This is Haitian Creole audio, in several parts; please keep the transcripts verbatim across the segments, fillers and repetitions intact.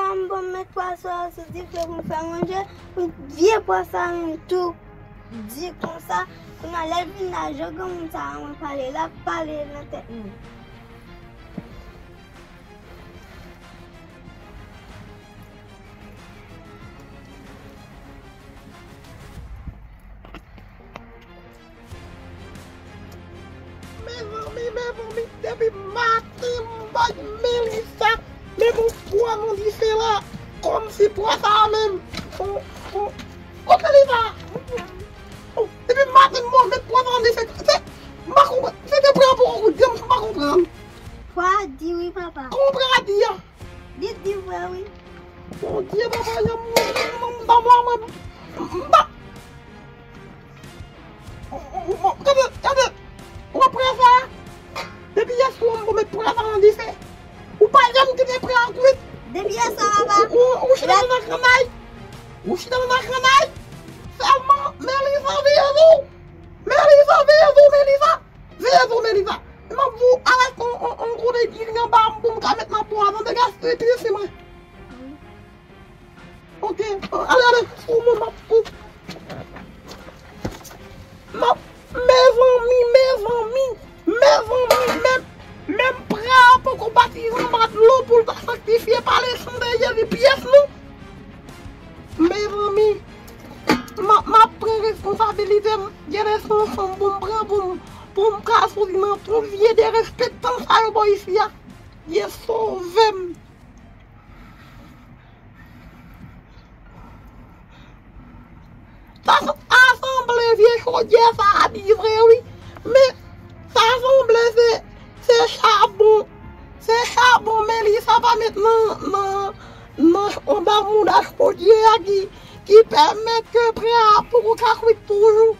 M bon met pwason an sou dife pou m fè manje, pou vye pwa sa menm tou di konsa. Kounye a lè l vin la, jan granmoun sa a mwen pale, l ap pale nan tèt mwen. Mezanmi, mezanmi, depi maten m bay Melissa, men m pran nan dife la, kòmsi pwa sa a menm. Oh, oh, oh, Melissa! Oh, depi maten m move pwa sa a nan dife, se, m pa konprann, se te prè a poko kwit, m pa konprann. Pwa a di wi, papa. Kòman prè a di a? Li di vre wi. Bondye, papa, yon moun, m pa mwen, m pa. Gade, gade, ou wè prè sa? Depi yèswa m pou met prè sa nan dife. Ou pa janm kite prè an kwit. Depi yèswa, papa. Ou, ou, ou chita nan kannay. Ou chita nan kannay. Sèlman, Melissa, veye zye w. Melissa, veye zye w, Melissa. Veye zye w, Melissa. M ap di w, arete on, on, on gwo legliz anba m pou m ka met nan bwa nan degase epi si mwen. Ok, ale, ale, sou moun m ap fou. M ap, mezanmi, mezanmi, mezanmi, menm, menm prè a poko batize anba dlo pou l ta sanktifye pa le san de Jezi pyès non. Mezanmi, m ap, m ap pran responsabilite m, gen de san fanm pou m pran pou m, pou m ka soti nan twou vye derespektan sa yo bò isi a. Dye sove m. Ta, ta sanble vye chodyè sa a di vre wi. Men ta sanble se, se chabon. Se chabon Melissa pa met nan, nan, nan, anba mouda chodyè a ki, ki pèmèt ke prè a poko ka kwit toujou.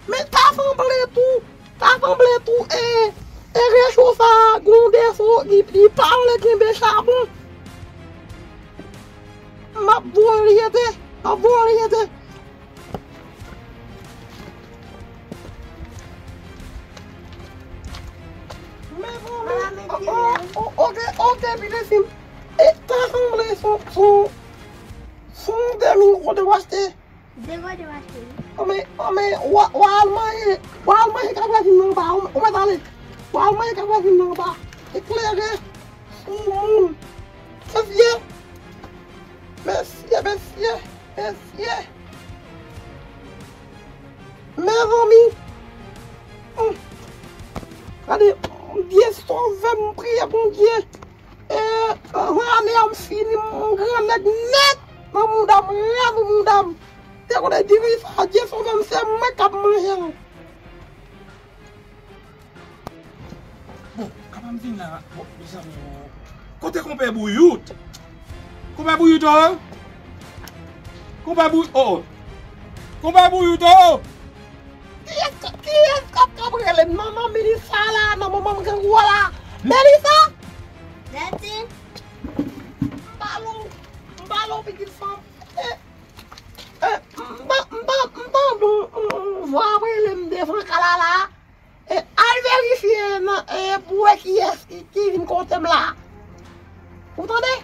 Men ta sanble tou, ta sanble tou, e, e recho sa a gon defo, li, li pa vle kenbe chabon. M ap voye l jete, m ap voye l jete. Men bon, men, o, o, o, ok, ok, pitit fi m. E ta sanble son, son, son de mil ou te achte. Devan te mache wi. Anmè, anmè, w a, w a al manje, w a al manje kap vwazin nan anba, ou, ou mèt ale. W a al manje kap vwazin nan anba. Eklere sou moun. Mesye, mesye, mesye, mesye. Mezanmi. Hmm. Gade, Bondye sove m, priye Bondye. E, ane a m fini, m gran nèg nèt nan mouda m, raz mouda m. Te konnen diri sa, Dye sove m, se mwen k ap manje l. Bon, apa m vin la. Bon, mezanmi, o. Kote konpè Bouyout? Konpè Bouyout, o! Konpè Bouyout, o! Konpè Bouyout, o! Kiyès k-, kiyès k ap, k ap rele m nan, nan Melissa la, nan manman m grangou a la? Melissa? Dati. M pa lou, m pa lou, pitit fanm. E, e, m pa, m pa, m tande yon, yon, yon vwa ap rele m devan kay la la. E, al verifye nan, e, pou wè kiyès ki, ki vin kote m la. Ou tande?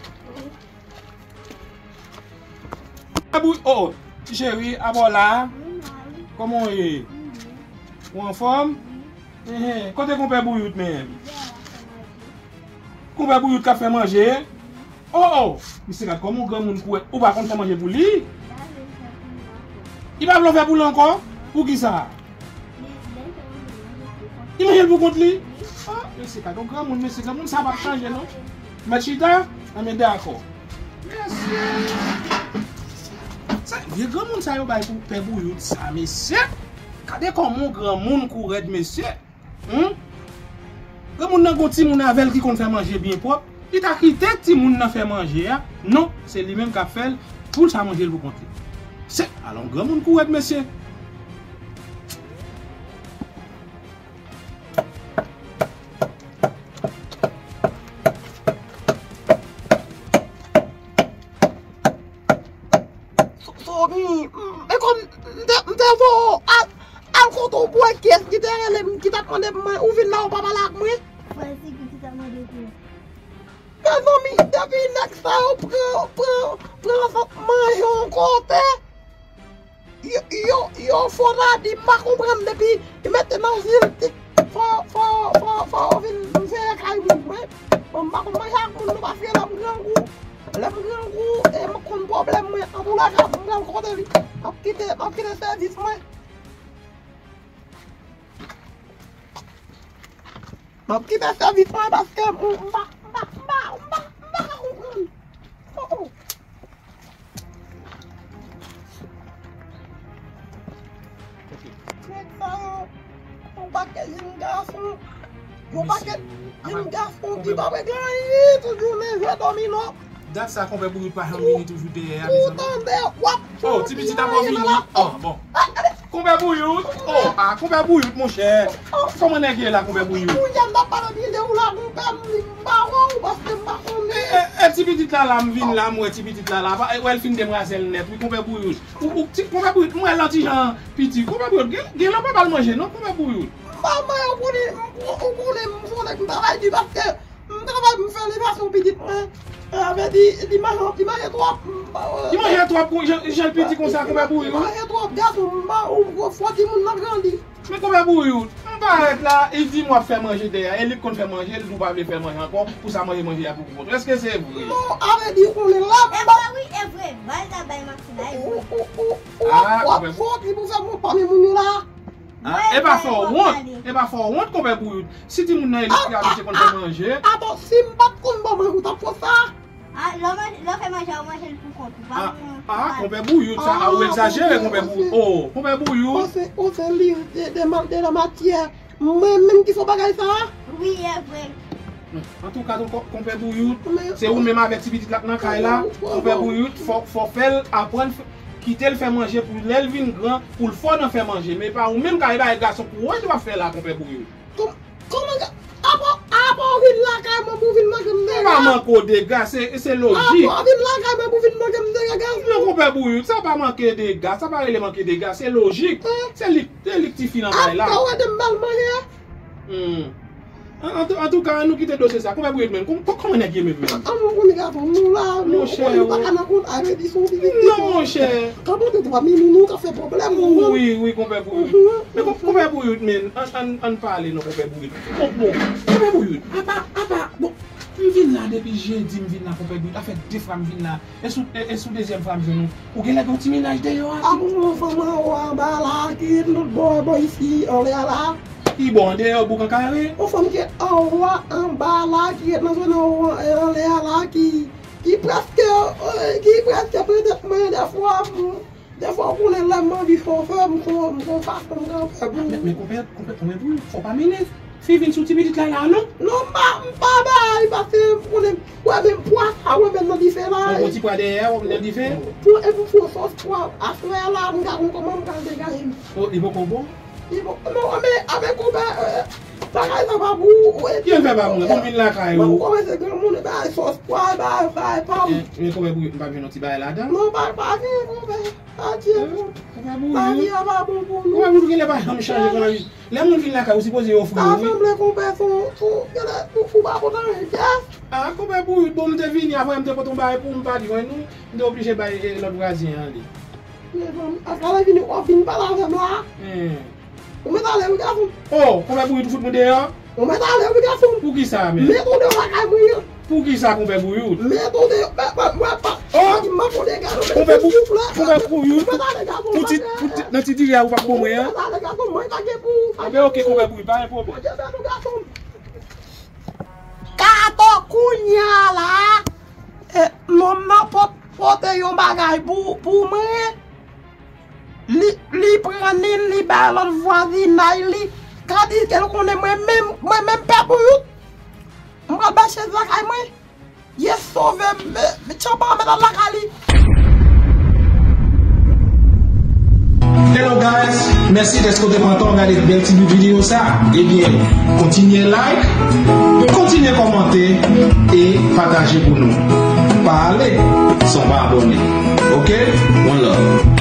Abou-, oh, ti cheri, apa w la? Kòman w ye? Ou anfòm? Enhen, kote konpè Bouyout menm? Konpè Bouyout k ap fè manje? Oh, oh! Mesye, gad kòman yon granmoun kouwèt, ou pa konn fè manje pou li? Li pa vle w fè pou li ankò? Poukisa? Li manje l pou kont li? Ah, mesye, gad yon granmoun, mesye, granmoun sa p ap chanje, non. Mèt chita? Anben, dakò. Mesye! Sa, vye granmoun sa yo bay pou pè Bouyout sa, mesye! Gade kòman yon granmoun kouwèt, mesye! Humm? Granmoun nan gon timoun avè l ki konn fè manje byen pwòp. Li ta kite timoun nan fè manje a. Non, se li menm k ap fè l pou l sa manje l pou kont li. Se, alon granmoun kouwèt, mesye. So-, Somi, m, e kòm m te, m te voye w al, al kote w pou wè kiyès ki te rele m, ki t ap mande m mwen, ou vin la, ou pa pale ak mwen. Frè Sigi ki t ap mande pou ou. Mezanmi, depi nèg Sa yo pran, pran, pran manje yon kote. Yo, yo, yo fò la di m pa konprann depi li mete nan zil, fò, fò, fò, fò yo vin veye kay moun mwen. Bon, m pa konn manje ak moun non, paske lè m grangou, lè m grangou, e m konn pwoblèm mwen. Antoulèka, m pral kote li. M ap kite, m ap kite sèvis mwen. M ap kite sèvis mwen paske m, m pa, m pa, m pa, m pa, m pa ka konprann. Oh, oh. Nèg sa yo, yon pakèt jenn gason, yon pakèt jenn gason ki pa regle anyen, tout jounen jwe domino. Dat sa, konpè Bouyot pa janm vini toujou dèyè a, mezanmi. Ou tande, w ap... Oh, ti pitit ap vini. Ah, bon. Konpè Bouyot. Oh, ah, konpè Bouyot, monchè. Kòman nèg ye la, konpè Bouyot? Kounye a m ap pale byen de ou la, konpè m, m pa wè w, paske m pa konnen. E, e, e, ti pitit la la, m vin la, m wè ti pitit la la. E, wè l fin demwazèl nèt, wi, konpè Bouyot. Ou, ou, ti, konpè Bouyot, m wè l an ti jan piti. Konpè Bouyot, gen, gen lè w pa ba l manje, non, konpè Bouyot. M pa manje pou li, m, ou konnen m se yon nèg m travay di, paske m travay pou m fè elevasyon pitit mwen. Sa vle di, li manje, li manje twòp. Li manje twòp, jan, jan l piti konsa, konpè Bouyot. Li manje twòp, gason, m pa, ou, ou fò timoun nan grandi. Men konpè Bouyot, m parèt la, li di m w ap fè manje dèyè, e li k konn fè manje, li di w pa vle fè manje ankò, pou sa manje manje a pou kont ou. Èske se vre? Non, sa vle di, ou konnen la. E vre, wi, e vre. Bay la, bay Maxi la, e vre. Ou, ou, ou, ou, w ap, w ap fè yon trip pou fè m pami moun yo la. Ah, e pa fè w wont, e pa fè w wont, konpè Bouyot. Si timoun nan e li ki abitye konn fè manje. Atò, si m pa t konn ba w manje, ou t ap fè sa? Ah, lè w manje, lè w fè manje a, ou manje l pou kont ou, pa pou... Ah, konpè Bouyot, sa, ah, ou egzajere, konpè Bouyot. Oh, konpè Bouyot. Ou se, ou se li de, de, de la matyè. Mwen menm ki fè bagay sa a? Wi, e vre. Antouka, ton ko-, konpè Bouyot, se ou menm avèk ti pitit la k nan kay la. Konpè Bouyot, fò, fò fè l aprann f-, kite l fè manje pou lè l vin gran, pou l fò nan fè manje. Men pa ou menm k al bay gason pou wè sa w ap fè la, konpè Bouyot. Kòm-, kòman ka, apa, apa w vin lakay mwen pou w vin manke m dega? Ou pa manke w dega, se, se lojik. Apa w vin lakay mwen pou w vin manke m dega, gason? Non, konpè Bouyot, sa pa manke dega, sa pa rele manke dega, se lojik. Se li, se li k tifi nan kay la. Apa w ede m ba l manje? Hmm. An, an, antouka, ann nou kite dosye sa. Konpè Bouyot menm, kòm, kòm, kòman nèg ye menm, menm? An nou konnen gason nou la, nou, monchè, nou pa ka nan kont a redi sou pitit. Non, monchè. Ka pote twa milyon, nou ka fè pwoblèm, ou konprann? Wi, wi, konpè Bouyot. Men konpè Bouyot, men, an, an, ann pale non, konpè Bouyot. Bon, bon, konpè Bouyot, apa, apa, bon, m vin la depi jedi, m vin la, konpè Bouyot. Sa fè de fwa m vin la. E sou, e, e sou dezyèm fwa m jwenn ou. Ou genlè gen yon ti mennaj deyò a, ti... Ah, yon fanm anwo anba la, ki ret lòt bò, bò isi, anlè a la. Ki bò, andeyò bouk an kare? Yon fanm ki ret anwo anba la, ki ret nan zòn anwo, e, anlè a la, ki, ki prèske, e, ki prèske petèt mwen, dèfwa, m, dèfwa, ou konnen lè m anvi fè yon fè, m gon, m gon fason m kanpe pou... Men, men, konpè, konpè, konpè Bouyot, fò pa mennen fi vin sou ti pitit la la, non? Non, m pa, m pa bay, paske m konnen, wè, men pwa sa, wè, men nan dife la. Ou gon ti pwa dèyè, ou nan dife? Pou, e pou fè sòs pwa, aswè la, m ka konn kòman m ka degaje m. Oh, li poko bon? Li poko, non, men, avèk ou, ben, e, bagay sa pa pou ou, e... Ki fè pa mwen, pou m vin lakay ou? Ou kòmanse granmoun, e bay sòs pwa, e bay, bay, pa m. E, men konpè Bouyot, m pa jwenn yon ti bagay ladan? Non, pa, pa gen, konpè. Adye, konpè Bouyot. Lavi a pa bon pou nou. Konpè Bouyot, ou genlè pa janm chanje konpè Bouyot. Lè moun vin lakay ou, sipoze ofri yo, wi. Sa sanble konpè son, son, genlè, ou, ou pa kontan yon pyès. Ah, konpè Bouyot, bon, m te vini, avan m te pote yon bagay pou ou, m pa jwenn ou, m te oblije bay, e, lòt vwazen an li. Mezanmi, ankò lè vini, w ap vin pale avè m la. Hmm. Ou mèt ale, wi, gason. Oh, konpè Bouyot, ou fout mwen deyò? Ou mèt ale, wi, gason. Poukisa, men? Mèt ou deyò lakay mwen an. Poukisa, konpè Bouyot? Mèt ou deyò, mèt, mèt, mèt, mèt. Oh! Di m manke w dega, non, men konpè Bouyot, konpè Bouyot. Ou mèt ale, gason. Pou ti, pou ti, nan ti diri a ou p ap bon mwen an. Ou mèt ale, gason, mwen pa gen pou ou. Anben, oke, konpè Bouyot, pa gen pwoblèm. Mwen gen bèl ou, gason. Kato kounye a la, e, nonm nan pot-, pote yon bagay pou, pou mwen. Li, li pran ni l, li bay lòt vwazinay li. Tandis ke l konnen mwen menm, mwen menm pè Bouyot, m pral bay chèz lakay mwen. Ye sove m, men, men tchanpan an mèt al lakay li. Hello guys, mèsi dèske w te pran tan w gade bèl ti bout videyo sa. Ebyen, kontinye like, kontinye kòmante e pataje pou nou. Pa ale san w pa abòne. Oke? One love.